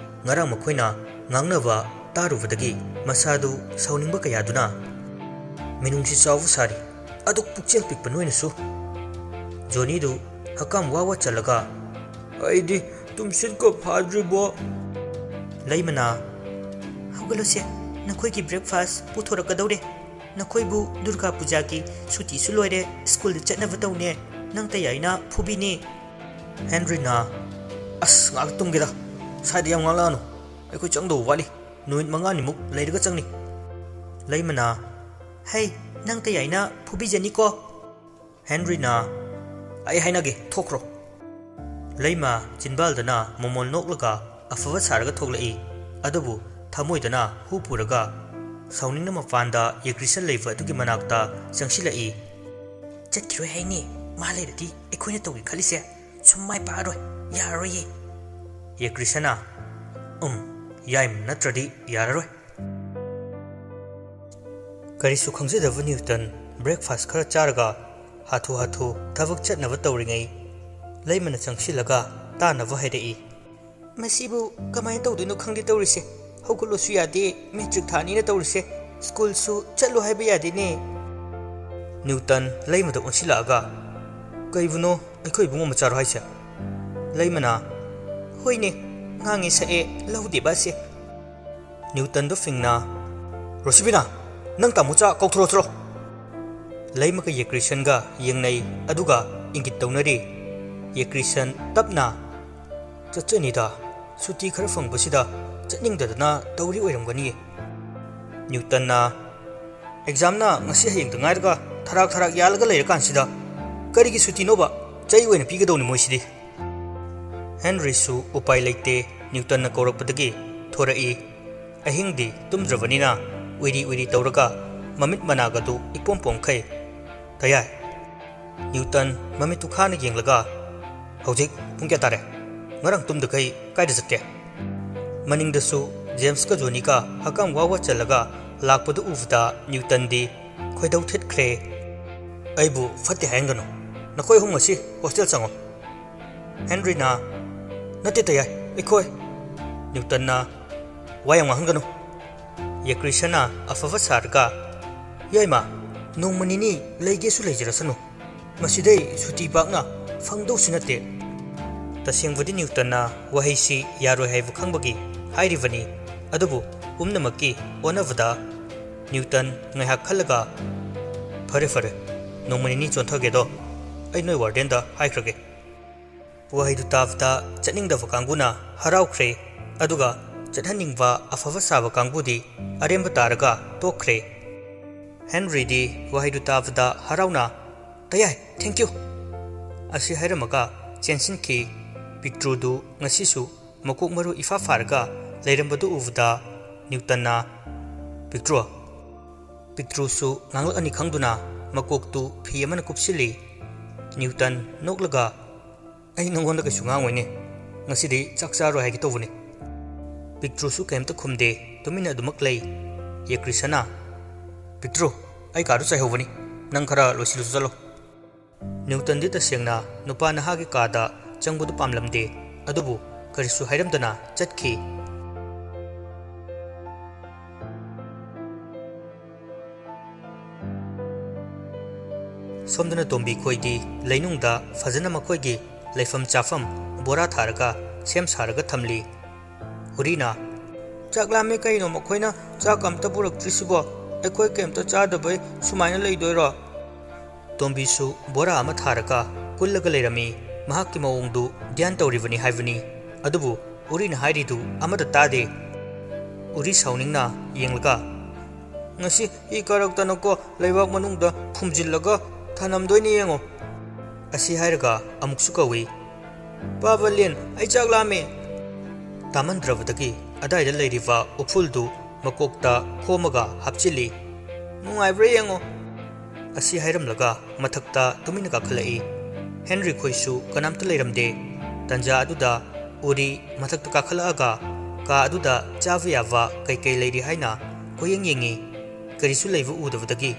ꯉꯔꯥꯡ ꯃꯈꯣꯏꯅ ꯉꯥꯡꯅꯕ ꯇꯥꯔꯨꯕꯗꯒꯤ ꯃꯁꯥꯗꯨ ꯁꯥꯎꯅꯤꯡꯕ ꯀꯌꯥꯗꯨꯅ, "ꯃꯤꯅꯨꯡꯁꯤ ꯆꯥꯎꯕ ꯁꯥꯔꯤ, ꯑꯗꯨꯛ ꯄꯨꯛꯆꯦꯜ ꯄꯤꯛꯄ ꯅꯣꯏꯅꯁꯨ꯫" ꯖꯣꯅꯤꯗꯨ ꯍꯀꯥꯝ ꯋꯥ ꯋꯥ ꯆꯜꯂꯒ, "ꯑꯩꯗꯤ ꯇꯨꯝꯁꯤꯠꯀ ꯐꯥꯗ꯭ꯔꯤꯕꯣ꯫" ꯂꯩꯃꯅ, "ꯍꯧꯒꯠꯂꯨꯁꯦ, ꯅꯈꯣꯏꯒꯤ ꯕ꯭ꯔꯦꯛꯐꯥꯁ ꯄꯨꯊꯣꯔꯛꯀꯗꯧꯔꯦ꯫ ꯅꯈꯣꯏꯕꯨ ꯗꯨꯔꯒꯥ ꯄꯨꯖꯥꯒꯤ ꯁꯨꯇꯤꯁꯨ ꯂꯣꯏꯔꯦ, ꯁ꯭ꯀꯨꯜꯗ ꯆꯠꯅꯕ ꯇꯧꯅꯦ, ꯅꯪ ꯇꯌꯥꯏꯅ ꯐꯨꯕꯤꯅꯤ꯫" ꯍꯦꯟꯔꯤꯅ, "ꯑꯁ, ꯉꯥꯏꯍꯥꯛ ꯇꯨꯝꯒꯦꯗ, ꯁ꯭ꯋꯥꯏꯗ ꯌꯥꯝ ꯉꯥꯡꯂꯛꯑꯅꯨ, ꯑꯩꯈꯣꯏ ꯆꯪꯗꯧꯕ ꯋꯥꯠꯂꯤ, ꯅꯨꯃꯤꯠ ꯃꯉꯥꯅꯤꯃꯨꯛ ꯂꯩꯔꯒ ꯆꯪꯅꯤ꯫" ꯂꯩꯃꯅ, "ꯍꯩ, ꯅꯪ ꯇꯌꯥꯏꯅ ꯐꯨꯕꯤꯖꯅꯤꯀꯣ꯫" ꯍꯦꯟꯔꯤꯅ, "ꯑꯩ ꯍꯥꯏꯅꯒꯦ, ꯊꯣꯛꯈ꯭ꯔꯣ꯫" ꯂꯩꯃ ꯆꯤꯟꯕꯥꯜꯗꯅ ꯃꯣꯃꯣꯟ ꯅꯣꯛꯂꯒ ꯑꯐꯕ ꯁꯥꯔꯒ ꯊꯣꯛꯂꯛꯏ꯫ ꯑꯗꯨꯕꯨ ꯊꯃꯣꯏꯗꯅ ꯍꯨ ꯄꯨꯔꯒ ꯁꯥꯎꯅꯤꯡꯅ ꯃꯄꯥꯟꯗ ꯌꯦꯒ꯭ꯔꯤꯁꯟ ꯂꯩꯕ ꯑꯗꯨꯒꯤ ꯃꯅꯥꯛꯇ ꯆꯪꯁꯤꯜꯂꯛꯏ꯫ "ꯆꯠꯈꯤꯔꯣꯏ ꯍꯥꯏꯅꯤ, ꯃꯥ ꯂꯩꯔꯗꯤ ꯑꯩꯈꯣꯏꯅ ꯇꯧꯒꯦ ꯈꯜꯂꯤꯁꯦ ꯁꯨꯝ ꯃꯥꯏ ꯄꯥꯛꯑꯔꯣꯏ, ꯌꯥꯔꯔꯣꯏꯌꯦ꯫" ꯌꯦꯒ꯭ꯔꯤꯁꯟꯅ, "ꯎꯝ, ꯌꯥꯏꯃ ꯅꯠꯇ꯭ꯔꯗꯤ ꯌꯥꯔꯔꯣꯏ꯫" ꯀꯔꯤꯁꯨ ꯈꯪꯖꯗꯕ ꯅ꯭ꯌꯨꯇꯟ ꯕ꯭ꯔꯦꯛꯐꯥꯁ ꯈꯔ ꯆꯥꯔꯒ ꯍꯥꯊꯨ ꯍꯥꯊꯨ ꯊꯕꯛ ꯆꯠꯅꯕ ꯇꯧꯔꯤꯉꯩ, ꯂꯩꯃꯅ ꯆꯪꯁꯤꯜꯂꯒ ꯇꯥꯅꯕ ꯍꯥꯏꯔꯛꯏ꯫ "ꯃꯁꯤꯕꯨ ꯀꯃꯥꯏꯅ ꯇꯧꯗꯣꯏꯅꯣ ꯈꯪꯗꯦ ꯇꯧꯔꯤꯁꯦ꯫ ꯍꯧꯒꯠꯂꯣꯁꯨ ꯌꯥꯗꯦ, ꯃꯦꯇ꯭ꯔꯤꯛ ꯊꯥꯅꯤꯅ ꯇꯧꯔꯤꯁꯦ꯫ ꯁ꯭ꯀꯨꯜꯁꯨ ꯆꯠꯂꯣ ꯍꯥꯏꯕ ꯌꯥꯗꯦꯅꯦ꯫" ꯅ꯭ꯌꯨꯇꯟ ꯂꯩꯃꯗ ꯑꯣꯟꯁꯤꯜꯂꯛꯑꯒ, "ꯀꯩꯕꯨꯅꯣ, ꯑꯩꯈꯣꯏ ꯏꯕꯨꯡꯉꯣ ꯃꯆꯥꯔꯣ ꯍꯥꯏꯁꯦ? ꯂꯩꯃꯅ, "ꯍꯣꯏꯅꯦ, ꯉꯥꯡꯉꯤ ꯁꯛꯑꯦ, ꯂꯧꯗꯦꯕ ꯑꯁꯦ"꯫ ꯅ꯭ꯌꯨꯇꯟꯗꯣ ꯐꯤꯡꯅ, "ꯔꯣꯁꯤꯕꯤꯅꯥ, ꯅꯪ ꯇꯥꯃꯣꯆꯥ ꯀꯧꯊꯣꯔꯛꯇ꯭ꯔꯣ?" ꯂꯩꯃꯒ ꯌꯦꯀ꯭ꯔꯤꯁꯟꯒ ꯌꯦꯡꯅꯩ, ꯑꯗꯨꯒ ꯏꯪꯒꯤꯠ ꯇꯧꯅꯔꯤ꯫ ꯌꯦꯀ꯭ꯔꯤꯁꯟ ꯇꯞꯅ, "ꯆꯠꯆꯅꯤꯗ, ꯁꯨꯇꯤ ꯈꯔ ꯐꯪꯕꯁꯤꯗ ꯆꯠꯅꯤꯡꯗꯗꯅ ꯇꯧꯔꯤ ꯑꯣꯏꯔꯝꯒꯅꯤꯌꯦ"꯫ ꯅ꯭ꯌꯨꯇꯟꯅ, "ꯑꯦꯛꯖꯥꯝꯅ ꯉꯁꯤ ꯍꯌꯦꯡꯗ ꯉꯥꯏꯔꯒ ꯊꯔꯥꯛ ꯊꯔꯥꯛ ꯌꯥꯜꯂꯒ ꯂꯩꯔꯀꯥꯟꯁꯤꯗ ꯀꯔꯤꯒꯤ ꯁꯨꯇꯤꯅꯣꯕ? ꯆꯩ ꯑꯣꯏꯅ ꯄꯤꯒꯗꯧꯅꯤ ꯃꯣꯏꯁꯤꯗꯤ"꯫ ꯍꯦꯟꯔꯤꯁꯨ ꯎꯄꯥꯏ ꯂꯩꯇꯦ, ꯅ꯭ꯌꯨꯇꯟꯅ ꯀꯧꯔꯛꯄꯗꯒꯤ ꯊꯣꯔꯛꯏ꯫ ꯑꯍꯤꯡꯗꯤ ꯇꯨꯝꯗ꯭ꯔꯕꯅꯤꯅ ꯎꯏꯔꯤ ꯎꯏꯔꯤ ꯇꯧꯔꯒ ꯃꯃꯤꯠ ꯃꯅꯥꯒꯗꯨ ꯏꯄꯣꯝ ꯄꯣꯝꯈꯩ꯫ "ꯇꯌꯥꯏ"꯫ ꯅ꯭ꯌꯨꯇꯟ ꯃꯃꯤꯠꯇꯨ ꯈꯥꯅ ꯌꯦꯡꯂꯒ, "ꯍꯧꯖꯤꯛ ꯄꯨꯡ ꯀꯌꯥ ꯇꯥꯔꯦ? ꯉꯔꯥꯡ ꯇꯨꯝꯗꯈꯩ ꯀꯥꯏꯗ ꯆꯠꯀꯦ?" ꯃꯅꯤꯡꯗꯁꯨ ꯖꯦꯝꯁꯀ ꯖꯣꯅꯤꯒ ꯍꯛꯀꯥꯝ ꯋꯥ ꯋꯥ ꯆꯜꯂꯒ ꯂꯥꯛꯄꯗꯨ ꯎꯕꯗ ꯅ꯭ꯌꯨꯇꯟꯗꯤ ꯈꯣꯏꯗꯧ ꯊꯤꯠꯈ꯭ꯔꯦ꯫ "ꯑꯩꯕꯨ ꯐꯠꯇꯦ ꯍꯥꯏꯍꯟꯒꯅꯨ꯫ ꯅꯈꯣꯏ ꯑꯍꯨꯝ ꯉꯁꯤ ꯍꯣꯁꯇꯦꯜ ꯆꯪꯉꯣ"꯫ ꯍꯦꯟꯔꯤꯅ, "ꯅꯠꯇꯦ ꯇꯌꯥꯏ, ꯑꯩꯈꯣꯏ"꯫ ꯅ꯭ꯌꯨꯇꯟꯅ, "ꯋꯥ ꯌꯥꯝ ꯉꯥꯡꯍꯟꯒꯅꯨ"꯫ ꯌꯦꯀ꯭ꯔꯤꯁꯟꯅ ꯑꯐꯕ ꯁꯥꯔꯒ, "ꯌꯥꯏꯃ, ꯅꯣꯡꯃ ꯅꯤꯅꯤ ꯂꯩꯒꯦꯁꯨ ꯂꯩꯖꯔꯁꯅꯨ꯫ ꯃꯁꯤꯗꯩ ꯁꯨꯇꯤ ꯄꯥꯛꯅ ꯐꯪꯗꯧꯁꯨ ꯅꯠꯇꯦ"꯫ ꯇꯁꯦꯡꯕꯗꯤ ꯅ꯭ꯌꯨꯇꯟꯅ ꯋꯥꯍꯩꯁꯤ ꯌꯥꯔꯣꯏ ꯍꯥꯏꯕ ꯈꯪꯕꯒꯤ ꯍꯥꯏꯔꯤꯕꯅꯤ, ꯑꯗꯨꯕꯨ ꯄꯨꯝꯅꯃꯛꯀꯤ ꯑꯣꯟꯅꯕꯗ ꯅ꯭ꯌꯨꯇꯟ ꯉꯥꯏꯍꯥꯛ ꯈꯜꯂꯒ, "ꯐꯔꯦ, ꯐꯔꯦ, ꯅꯣꯡꯃ ꯅꯤꯅꯤ ꯆꯣꯟꯊꯒꯦꯗꯣ, ꯑꯩ ꯅꯣꯏ ꯋꯥꯔꯗꯦꯟꯗ ꯍꯥꯏꯈ꯭ꯔꯒꯦ"꯫ ꯋꯥꯍꯩꯗꯨ ꯇꯥꯕꯗ ꯆꯠꯅꯤꯡꯗꯕ ꯀꯥꯡꯕꯨꯅ ꯍꯔꯥꯎꯈ꯭ꯔꯦ, ꯑꯗꯨꯒ ꯆꯠꯍꯟꯅꯤꯡꯕ ꯑꯐꯕ ꯁꯥꯕ ꯀꯥꯡꯕꯨꯗꯤ ꯑꯔꯦꯝꯕ ꯇꯥꯔꯒ ꯇꯣꯛꯈ꯭ꯔꯦ꯫ ꯍꯦꯟꯔꯤꯗꯤ ꯋꯥꯍꯩꯗꯨ ꯇꯥꯕꯗ ꯍꯔꯥꯎꯅ, "ꯇꯌꯥꯏ, thank you" ꯑꯁꯤ ꯍꯥꯏꯔꯝꯃꯒ ꯆꯦꯟꯁꯤꯟꯈꯤ꯫ ꯄꯤꯛꯇ꯭ꯔꯨꯗꯨ ꯉꯁꯤꯁꯨ ꯃꯀꯣꯛ ꯃꯔꯨ ꯏꯐꯥ ꯐꯥꯔꯒ ꯂꯩꯔꯝꯕꯗꯨ ꯎꯕꯗ ꯅ꯭ꯌꯨꯇꯟꯅ, "ꯄꯤꯛꯇ꯭ꯔꯨ"꯫ ꯄꯤꯛꯇ꯭ꯔꯨꯁꯨ ꯉꯥꯡꯂꯛꯑꯅꯤ ꯈꯪꯗꯨꯅ ꯃꯀꯣꯛꯇꯨ ꯐꯤ ꯑꯃꯅ ꯀꯨꯞꯁꯤꯜꯂꯤ꯫ ꯅ꯭ꯌꯨꯇꯟ ꯅꯣꯛꯂꯒ, "ꯑꯩ ꯅꯪꯉꯣꯟꯗ ꯀꯩꯁꯨ ꯉꯥꯡꯉꯣꯏꯅꯦ꯫ ꯉꯁꯤꯗꯤ ꯆꯥꯛ ꯆꯥꯔꯣꯏ ꯍꯥꯏꯒꯦ ꯇꯧꯕꯅꯤ"꯫ ꯄꯤꯛꯇ꯭ꯔꯨꯁꯨ ꯀꯩꯝꯇ ꯈꯨꯝꯗꯦ, ꯇꯨꯃꯤꯟꯅ ꯑꯗꯨꯃꯛ ꯂꯩ꯫ ꯌꯦꯀ꯭ꯔꯤꯁꯅ, "ꯄꯤꯛꯇ꯭ꯔꯨ, ꯑꯩ ꯀꯥꯗꯨ ꯆꯥꯏꯍꯧꯕꯅꯤ꯫ ꯅꯪ ꯈꯔ ꯂꯣꯏꯁꯤꯜꯂꯨꯆꯣ ꯆꯠꯂꯣ"꯫ ꯅ꯭ꯌꯨꯇꯟꯗꯤ ꯇꯁꯦꯡꯅ ꯅꯨꯄꯥ ꯅꯍꯥꯒꯤ ꯀꯥꯗ ꯆꯪꯕꯗꯨ ꯄꯥꯝꯂꯝꯗꯦ, ꯑꯗꯨꯕꯨ ꯀꯔꯤꯁꯨ ꯍꯥꯏꯔꯝꯗꯅ ꯆꯠꯈꯤ꯫ ꯁꯣꯝꯗꯅ ꯇꯣꯝꯕꯤ ꯈꯣꯏꯗꯤ ꯂꯩꯅꯨꯡꯗ ꯐꯖꯅ ꯃꯈꯣꯏꯒꯤ ꯂꯩꯐꯝ ꯆꯥꯐꯝ ꯕꯣꯔꯥ ꯊꯥꯔꯒ ꯁꯦꯝ ꯁꯥꯔꯒ ꯊꯝꯂꯤ꯫ ꯎꯔꯤꯅ, "ꯆꯥꯛ ꯂꯥꯝꯃꯦ ꯀꯩꯅꯣ? ꯃꯈꯣꯏꯅ ꯆꯥꯛ ꯑꯝꯇ ꯄꯨꯔꯛꯇ꯭ꯔꯤꯁꯤꯕꯣ? ꯑꯩꯈꯣꯏ ꯀꯩꯝꯇ ꯆꯥꯗꯕꯩ ꯁꯨꯃꯥꯏꯅ ꯂꯩꯗꯣꯏꯔꯣ?" ꯇꯣꯝꯕꯤꯁꯨ ꯕꯣꯔꯥ ꯑꯃ ꯊꯥꯔꯒ ꯀꯨꯜꯂꯒ ꯂꯩꯔꯝꯃꯤ꯫ ꯃꯍꯥꯛꯀꯤ ꯃꯑꯣꯡꯗꯨ ꯙ꯭ꯌꯥꯟ ꯇꯧꯔꯤꯕꯅꯤ ꯍꯥꯏꯕꯅꯤ꯫ ꯑꯗꯨꯕꯨ ꯎꯔꯤꯅ ꯍꯥꯏꯔꯤꯗꯨ ꯑꯃꯠꯇ ꯇꯥꯗꯦ꯫ ꯎꯔꯤ ꯁꯥꯎꯅꯤꯡꯅ ꯌꯦꯡꯂꯒ, "ꯉꯁꯤ ꯏ ꯀꯥꯔꯛꯇꯅꯀꯣ ꯂꯩꯕꯥꯛ ꯃꯅꯨꯡꯗ ꯐꯨꯝꯖꯤꯜꯂꯒ ꯊꯅꯝꯗꯣꯏꯅꯤ ꯌꯦꯡꯉꯣ," ꯑꯁꯤ ꯍꯥꯏꯔꯒ ꯑꯃꯨꯛꯁꯨ ꯀꯧꯏ, "ꯄꯥꯕꯂꯦꯟ, ꯑꯩ ꯆꯥꯛ ꯂꯥꯝꯃꯦ!" ꯇꯥꯃꯟꯗ꯭ꯔꯕꯗꯒꯤ ꯑꯗꯥꯏꯗ ꯂꯩꯔꯤꯕ ꯎꯐꯨꯜꯗꯨ ꯃꯀꯣꯛꯇ ꯈꯣꯝꯃꯒ ꯍꯥꯞꯆꯤꯜꯂꯤ꯫ "ꯅꯨꯡꯉꯥꯏꯕ꯭ꯔꯥ ꯌꯦꯡꯉꯣ!" ꯑꯁꯤ ꯍꯥꯏꯔꯝꯂꯒ ꯃꯊꯛꯇ ꯇꯨꯃꯤꯟꯅ ꯀꯥꯈꯠꯂꯛꯏ꯫ ꯍꯦꯟꯔꯤ ꯈꯣꯏꯁꯨ ꯀꯅꯥꯝꯇ ꯂꯩꯔꯝꯗꯦ꯫ ꯇꯟꯖꯥ ꯑꯗꯨꯗ ꯎꯔꯤ ꯃꯊꯛꯇ ꯀꯥꯈꯠꯂꯛꯑꯒ ꯀꯥ ꯑꯗꯨꯗ ꯆꯥꯕ ꯌꯥꯕ ꯀꯩꯀꯩ ꯂꯩꯔꯤ ꯍꯥꯏꯅ ꯀꯣꯏꯌꯦꯡ ꯌꯦꯡꯉꯤ꯫ ꯀꯔꯤꯁꯨ ꯂꯩꯕ ꯎꯗꯕꯗꯒꯤ,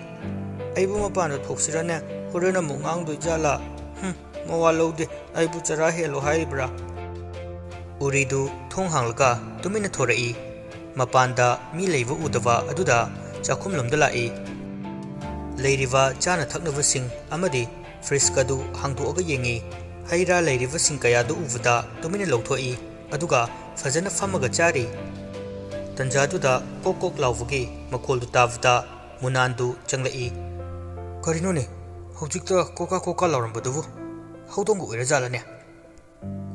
"ꯑꯩꯕꯨ ꯃꯄꯥꯟꯗ ꯊꯣꯛꯁꯤꯔꯅꯦ? ꯍꯣꯔꯦꯟ ꯑꯃꯨꯛ ꯉꯥꯡꯗꯣꯏ ꯖꯥꯠꯂꯥ? ꯍꯨꯝ, ꯃꯋꯥ ꯂꯧꯗꯦ, ꯑꯩꯕꯨ ꯆꯔꯥ ꯍꯦꯜꯂꯣ ꯍꯥꯏꯔꯤꯕ꯭ꯔꯥ?" ꯎꯔꯤꯗꯨ ꯊꯣꯡ ꯍꯥꯡꯂꯒ ꯇꯨꯃꯤꯟꯅ ꯊꯣꯔꯛꯏ꯫ ꯃꯄꯥꯟꯗ ꯃꯤ ꯂꯩꯕ ꯎꯗꯕ ꯑꯗꯨꯗ ꯆꯥꯛꯈꯨꯝꯂꯣꯝꯗ ꯂꯥꯛꯏ꯫ ꯂꯩꯔꯤꯕ ꯆꯥꯅ ꯊꯛꯅꯕꯁꯤꯡ ꯑꯃꯗꯤ ꯐ꯭ꯔꯤꯖꯀꯗꯨ ꯍꯥꯡꯗꯣꯛꯑꯒ ꯌꯦꯡꯉꯤ꯫ ꯍꯩ ꯔꯥ ꯂꯩꯔꯤꯕꯁꯤꯡ ꯀꯌꯥꯗꯨ ꯎꯕꯗ ꯇꯨꯃꯤꯟꯅ ꯂꯧꯊꯣꯛꯏ, ꯑꯗꯨꯒ ꯐꯖꯅ ꯐꯝꯃꯒ ꯆꯥꯔꯤ꯫ ꯇꯟꯖꯥꯗꯨꯗ ꯀꯣꯛ ꯀꯣꯛ ꯂꯥꯎꯕꯒꯤ ꯃꯈꯣꯜꯗꯨ ꯇꯥꯕꯗ ꯃꯨꯅꯥꯟꯗꯨ ꯆꯪꯂꯛꯏ꯫ "ꯀꯔꯤꯅꯣꯅꯦ, ꯍꯧꯖꯤꯛꯇ ꯀꯣꯀꯥ ꯀꯣꯀꯥ ꯂꯥꯎꯔꯝꯕꯗꯨꯕꯨ? ꯍꯧꯗꯣꯡꯒ ꯑꯣꯏꯔꯖꯥꯠꯂꯅꯦ?"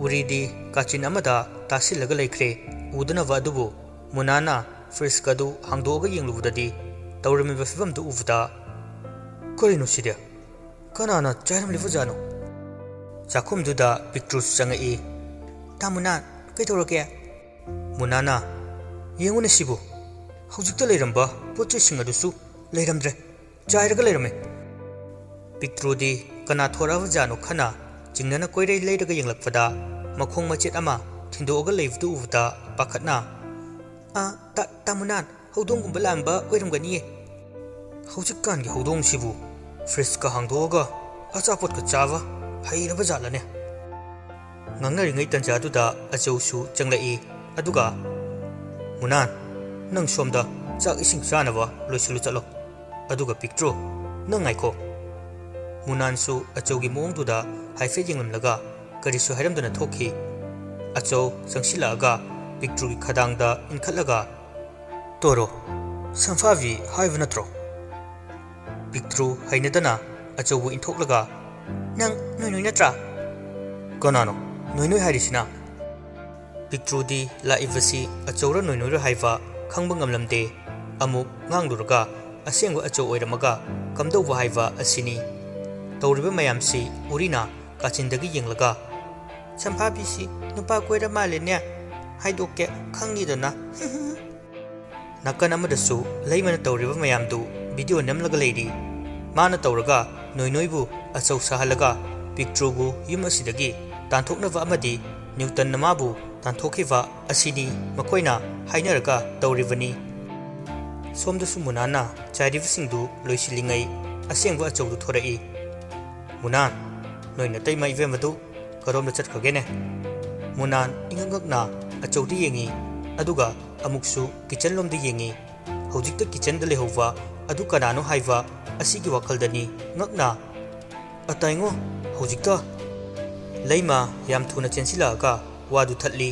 ꯎꯔꯤꯗꯤ ꯀꯥꯆꯤꯟ ꯑꯃꯗ ꯇꯥꯁꯤꯜꯂꯒ ꯂꯩꯈ꯭ꯔꯦ꯫ ꯎꯗꯅꯕ ꯑꯗꯨꯕꯨ ꯃꯨꯅꯥꯅ ꯐ꯭ꯔꯤꯖꯀꯗꯨ ꯍꯥꯡꯗꯣꯛꯑꯒ ꯌꯦꯡꯂꯨꯕꯗꯗꯤ ꯇꯧꯔꯝꯃꯤꯕ ꯐꯤꯕꯝꯗꯨ ꯎꯕꯗ, "ꯀꯔꯤꯅꯣ ꯁꯤꯗꯤ? ꯀꯅꯥꯅ ꯆꯥꯏꯔꯝꯂꯤꯕꯖꯥꯠꯅꯣ?" ꯆꯥꯛꯈꯨꯝꯗꯨꯗ ꯄꯤꯛꯇ꯭ꯔꯨꯁꯨ ꯆꯪꯉꯛꯏ꯫ "ꯇꯥ ꯃꯨꯅꯥꯟ, ꯀꯩꯗꯧꯔꯒꯦ?" ꯃꯨꯅꯥꯅ, "ꯌꯦꯡꯉꯨꯅꯦ ꯁꯤꯕꯨ, ꯍꯧꯖꯤꯛꯇ ꯂꯩꯔꯝꯕ ꯄꯣꯠ ꯆꯩꯁꯤꯡ ꯑꯗꯨꯁꯨ ꯂꯩꯔꯝꯗ꯭ꯔꯦ, ꯆꯥꯏꯔꯒ ꯂꯩꯔꯝꯃꯦ!" ꯄꯤꯛꯇ꯭ꯔꯨꯗꯤ ꯀꯅꯥ ꯊꯣꯔꯛꯑꯕꯖꯥꯠꯅꯣ ꯈꯟꯅ ꯆꯤꯡꯅꯅ ꯀꯣꯏꯔꯩ ꯂꯩꯔꯒ ꯌꯦꯡꯂꯛꯄꯗ ꯃꯈꯣꯡ ꯃꯆꯦꯠ ꯑꯃ ꯊꯤꯟꯗꯣꯛꯑꯒ ꯂꯩꯕꯗꯨ ꯎꯕꯗ ꯄꯥꯈꯠꯅ, "ꯑ, ꯇꯥ-, ꯇꯥ ꯃꯨꯅꯥꯟ, ꯍꯧꯗꯣꯡꯒꯨꯝꯕ ꯂꯥꯝꯕ ꯑꯣꯏꯔꯝꯒꯅꯤꯌꯦ꯫ ꯍꯧꯖꯤꯛꯀꯥꯟꯒꯤ ꯍꯧꯗꯣꯡꯁꯤꯕꯨ ꯐ꯭ꯔꯤꯖꯀ ꯍꯥꯡꯗꯣꯛꯑꯒ ꯑꯆꯥꯄꯣꯠꯀ ꯆꯥꯕ ꯍꯩꯔꯕ ꯖꯥꯠꯂꯅꯦ?" ꯉꯥꯡꯅꯔꯤꯉꯩ ꯇꯟꯖꯥꯗꯨꯗ ꯑꯆꯧꯁꯨ ꯆꯪꯂꯛꯏ꯫ ꯑꯗꯨꯒ, "ꯃꯨꯅꯥꯟ, ꯅꯪ ꯁꯣꯝꯗ ꯆꯥꯛ ꯏꯁꯤꯡ ꯆꯥꯅꯕ ꯂꯣꯏꯁꯤꯜꯂꯨ ꯆꯠꯂꯣ꯫ ꯑꯗꯨꯒ ꯄꯤꯛꯇ꯭ꯔꯨ, ꯅꯪ ꯉꯥꯏꯈꯣ꯫" ꯃꯨꯅꯥꯟꯁꯨ ꯑꯆꯧꯒꯤ ꯃꯑꯣꯡꯗꯨꯗ ꯍꯥꯏꯐꯦꯠ ꯌꯦꯡꯂꯝꯂꯒ, ꯀꯔꯤꯁꯨ ꯍꯥꯏꯔꯝꯗꯅ ꯊꯣꯛꯈꯤ꯫ ꯑꯆꯧ ꯆꯪꯁꯤꯜꯂꯛꯑꯒ ꯄꯤꯛꯇ꯭ꯔꯨꯒꯤ ꯈꯗꯥꯡꯗ ꯏꯟꯈꯠꯂꯒ, "ꯇꯣꯔꯣ, ꯁꯝꯐꯥꯕꯤ ꯍꯥꯏꯕ ꯅꯠꯇ꯭ꯔꯣ?" ꯄꯤꯛꯇ꯭ꯔꯨ ꯍꯩꯅꯗꯅ ꯑꯆꯧꯕꯨ ꯏꯟꯊꯣꯛꯂꯒ, "ꯅꯪ ꯅꯣꯏ ꯅꯣꯏ ꯅꯠꯇ꯭ꯔꯥ?" "ꯀꯅꯥꯅꯣ ꯅꯣꯏ ꯅꯣꯏ ꯍꯥꯏꯔꯤꯁꯤꯅ?" ꯄꯤꯛꯇ꯭ꯔꯨꯗꯤ ꯂꯥꯛꯏꯕꯁꯤ ꯑꯆꯧꯔ ꯅꯣꯏꯅꯣꯏꯔ ꯍꯥꯏꯕ ꯈꯪꯕ ꯉꯝꯂꯝꯗꯦ꯫ ꯑꯃꯨꯛ ꯉꯥꯡꯂꯨꯔꯒ ꯑꯁꯦꯡꯕ ꯑꯆꯧ ꯑꯣꯏꯔꯝꯃꯒ ꯀꯝꯗꯧꯕ ꯍꯥꯏꯕ ꯑꯁꯤꯅꯤ꯫ ꯇꯧꯔꯤꯕ ꯃꯌꯥꯝꯁꯤ ꯎꯔꯤꯅ ꯀꯥꯆꯤꯟꯗꯒꯤ ꯌꯦꯡꯂꯒ, "ꯁꯝꯐꯥꯕꯤꯁꯤ ꯅꯨꯄꯥ ꯀꯣꯏꯔ ꯃꯥꯜꯂꯦꯅꯦ, ꯍꯥꯏꯗꯣꯛꯀꯦ ꯈꯪꯅꯤꯗꯅ꯫" ꯅꯥꯀꯟ ꯑꯃꯗꯁꯨ ꯂꯩꯃꯅ ꯇꯧꯔꯤꯕ ꯃꯌꯥꯝꯗꯨ ꯚꯤꯗꯤꯑꯣ ꯅꯝꯂꯒ ꯂꯩꯔꯤ꯫ ꯃꯥꯅ ꯇꯧꯔꯒ ꯅꯣꯏꯅꯣꯏꯕꯨ ꯑꯆꯧ ꯁꯥꯍꯜꯂꯒ ꯄꯤꯛꯇ꯭ꯔꯨꯕꯨ ꯌꯨꯝ ꯑꯁꯤꯗꯒꯤ ꯇꯥꯟꯊꯣꯛꯅꯕ ꯑꯃꯗꯤ ꯅ꯭ꯌꯨꯇꯟꯅ ꯃꯥꯕꯨ ꯇꯥꯟꯊꯣꯛꯈꯤꯕ ꯑꯁꯤꯅꯤ ꯃꯈꯣꯏꯅ ꯍꯥꯏꯅꯔꯒ ꯇꯧꯔꯤꯕꯅꯤ꯫ ꯁꯣꯝꯗꯁꯨ ꯃꯨꯅꯥꯟꯅ ꯆꯥꯏꯔꯤꯕꯁꯤꯡꯗꯨ ꯂꯣꯏꯁꯤꯜꯂꯤꯉꯩ ꯑꯁꯦꯡꯕ ꯑꯆꯧꯗꯨ ꯊꯣꯔꯛꯏ꯫ "ꯃꯨꯅꯥꯟ, ꯅꯣꯏ ꯅꯇꯩꯃ ꯏꯕꯦꯝꯃꯗꯨ ꯀꯔꯣꯝꯗ ꯆꯠꯈ꯭ꯔꯒꯦꯅꯦ?" ꯃꯨꯅꯥꯟ ꯏꯉꯛ ꯉꯛꯅ ꯑꯆꯧꯗ ꯌꯦꯡꯉꯤ, ꯑꯗꯨꯒ ꯑꯃꯨꯛꯁꯨ ꯀꯤꯆꯟ ꯂꯣꯝꯗ ꯌꯦꯡꯉꯤ꯫ ꯍꯧꯖꯤꯛꯇ ꯀꯤꯆꯟꯗ ꯂꯩꯍꯧꯕ ꯑꯗꯨ ꯀꯅꯥꯅꯣ ꯍꯥꯏꯕ ꯑꯁꯤꯒꯤ ꯋꯥꯈꯜꯗꯅꯤ ꯉꯛꯅ꯫ "ꯑꯇꯥꯏꯉꯣ, ꯍꯧꯖꯤꯛꯇ!" ꯂꯩꯃ ꯌꯥꯝ ꯊꯨꯅ ꯆꯦꯟꯁꯤꯜꯂꯛꯑꯒ ꯋꯥꯗꯨ ꯊꯠꯂꯤ꯫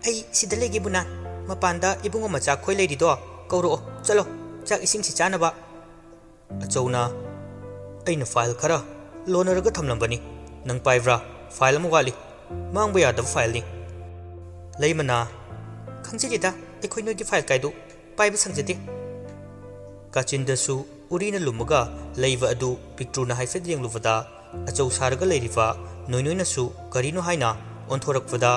"ꯑꯩ ꯁꯤꯗ ꯂꯩꯒꯦ ꯃꯨꯅꯥꯟ, ꯃꯄꯥꯟꯗ ꯏꯕꯨꯡꯉꯣ ꯃꯆꯥ ꯈꯣꯏ ꯂꯩꯔꯤꯗꯣ ꯀꯧꯔꯛꯑꯣ, ꯆꯠꯂꯣ, ꯆꯥꯛ ꯏꯁꯤꯡꯁꯤ ꯆꯥꯅꯕ꯫" ꯑꯆꯧꯅ, "ꯑꯩꯅ ꯐꯥꯏꯜ ꯈꯔ ꯂꯣꯟꯅꯔꯒ ꯊꯝꯂꯝꯕꯅꯤ, ꯅꯪ ꯄꯥꯏꯕ꯭ꯔꯥ? ꯐꯥꯏꯜ ꯑꯃ ꯋꯥꯠꯂꯤ, ꯃꯥꯡꯕ ꯌꯥꯗꯕ ꯐꯥꯏꯜꯅꯤ꯫" ꯂꯩꯃꯅ, "ꯈꯪꯖꯗꯦꯗ, ꯑꯩꯈꯣꯏ ꯅꯣꯏꯒꯤ ꯐꯥꯏꯜ ꯀꯥꯏꯗꯨ ꯄꯥꯏꯕ ꯁꯪꯖꯗꯦ꯫" ꯀꯥꯆꯤꯟꯗꯁꯨ ꯎꯔꯤꯅ ꯂꯨꯝꯃꯒ ꯂꯩꯕ ꯑꯗꯨ ꯄꯤꯛꯇ꯭ꯔꯨꯅ ꯍꯥꯏꯐꯦꯠ ꯌꯦꯡꯂꯨꯕꯗ, ꯑꯆꯧ ꯁꯥꯔꯒ ꯂꯩꯔꯤꯕ ꯅꯣꯏꯅꯣꯏꯅꯁꯨ ꯀꯔꯤꯅꯣ ꯍꯥꯏꯅ ꯑꯣꯟꯊꯣꯔꯛꯄꯗ,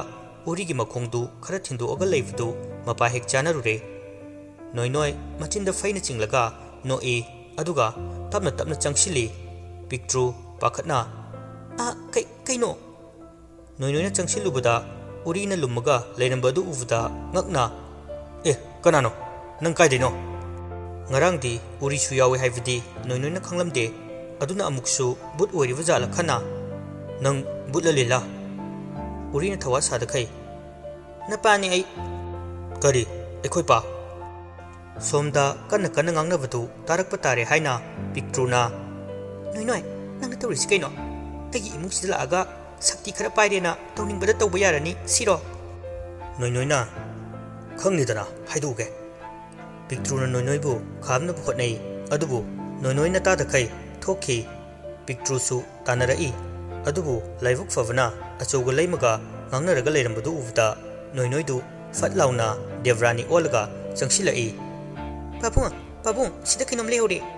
ꯎꯔꯤꯒꯤ ꯃꯈꯣꯡꯗꯨ ꯈꯔ ꯊꯤꯟꯗꯣꯛꯑꯒ ꯂꯩꯕꯗꯨ ꯃꯄꯥ ꯍꯦꯛ ꯆꯥꯅꯔꯨꯔꯦ꯫ ꯅꯣꯏꯅꯣꯏ ꯃꯆꯤꯟꯗ ꯐꯩꯅ ꯆꯤꯡꯂꯒ ꯅꯣꯛꯏ, ꯑꯗꯨꯒ ꯇꯞꯅ ꯇꯞꯅ ꯆꯪꯁꯤꯜꯂꯤ꯫ ꯄꯤꯛꯇ꯭ꯔꯨ ꯄꯥꯈꯠꯅ, "ꯑ, ꯀꯩ-, ꯀꯩꯅꯣ?" ꯅꯣꯏꯅꯣꯏꯅ ꯆꯪꯁꯤꯜꯂꯨꯕꯗ ꯎꯔꯤꯅ ꯂꯨꯝꯃꯒ ꯂꯩꯔꯝꯕ ꯑꯗꯨ ꯎꯕꯗ ꯉꯛꯅ, "ꯑꯦ, ꯀꯅꯥꯅꯣ? ꯅꯪ ꯀꯥꯏꯗꯩꯅꯣ?" ꯉꯔꯥꯡꯗꯤ ꯎꯔꯤꯁꯨ ꯌꯥꯎꯏ ꯍꯥꯏꯕꯗꯤ ꯅꯣꯏꯅꯣꯏꯅ ꯈꯪꯂꯝꯗꯦ, ꯑꯗꯨꯅ ꯑꯃꯨꯛꯁꯨ ꯚꯨꯠ ꯑꯣꯏꯔꯤꯕ ꯖꯥꯠꯂ ꯈꯟꯅ꯫ "ꯅꯪ ꯚꯨꯠꯂ ꯂꯤꯂꯥ?" ꯎꯔꯤꯅ ꯊꯋꯥ ꯁꯥꯗꯈꯩ, "ꯅꯄꯥꯅꯤ ꯑꯩ꯫" "ꯀꯔꯤ? ꯑꯩꯈꯣꯏ ꯄꯥ?" ꯁꯣꯝꯗ ꯀꯟꯅ ꯀꯟꯅ ꯉꯥꯡꯅꯕꯗꯨ ꯇꯥꯔꯛꯄ ꯇꯥꯔꯦ ꯍꯥꯏꯅ ꯄꯤꯛꯇ꯭ꯔꯨꯅ, "ꯅꯣꯏ ꯅꯣꯏ, ꯅꯪꯅ ꯇꯧꯔꯤꯁꯤ ꯀꯩꯅꯣ? ꯑꯩꯒꯤ ꯏꯃꯨꯡꯁꯤꯗ ꯂꯥꯛꯑꯒ ꯁꯛꯇꯤ ꯈꯔ ꯄꯥꯏꯔꯦꯅ ꯇꯧꯅꯤꯡꯕꯗ ꯇꯧꯕ ꯌꯥꯔꯅꯤ ꯁꯤꯔꯣ? ꯅꯣꯏꯅꯣꯏꯅ ꯈꯪꯅꯤꯗꯅ ꯍꯥꯏꯗꯣꯛꯎꯒꯦ꯫ ꯄꯤꯛꯇ꯭ꯔꯨꯅ ꯅꯣꯏꯅꯣꯏꯕꯨ ꯈꯥꯝꯅꯕ ꯍꯣꯠꯅꯩ, ꯑꯗꯨꯕꯨ ꯅꯣꯏꯅꯣꯏꯅ ꯇꯥꯗꯈꯩ ꯊꯣꯛꯈꯤ꯫ ꯄꯤꯛꯇ꯭ꯔꯨꯁꯨ ꯇꯥꯟꯅꯔꯛꯏ, ꯑꯗꯨꯕꯨ ꯂꯥꯏꯕꯛ ꯐꯕꯅ ꯑꯆꯧꯕ ꯂꯩꯃꯒ ꯉꯥꯡꯅꯔꯒ ꯂꯩꯔꯝꯕꯗꯨ ꯎꯕꯗ ꯅꯣꯏꯅꯣꯏꯗꯨ ꯐꯠ ꯂꯥꯎꯅ ꯗꯦꯕ꯭ꯔꯥꯅꯤ ꯑꯣꯜꯂꯒ ꯆꯪꯁꯤꯜꯂꯛꯏ꯫ "ꯄꯥꯕꯨꯡ, ꯄꯥꯕꯨꯡ, ꯁꯤꯗ ꯀꯩꯅꯣꯝ ꯂꯩꯍꯧꯔꯦ꯫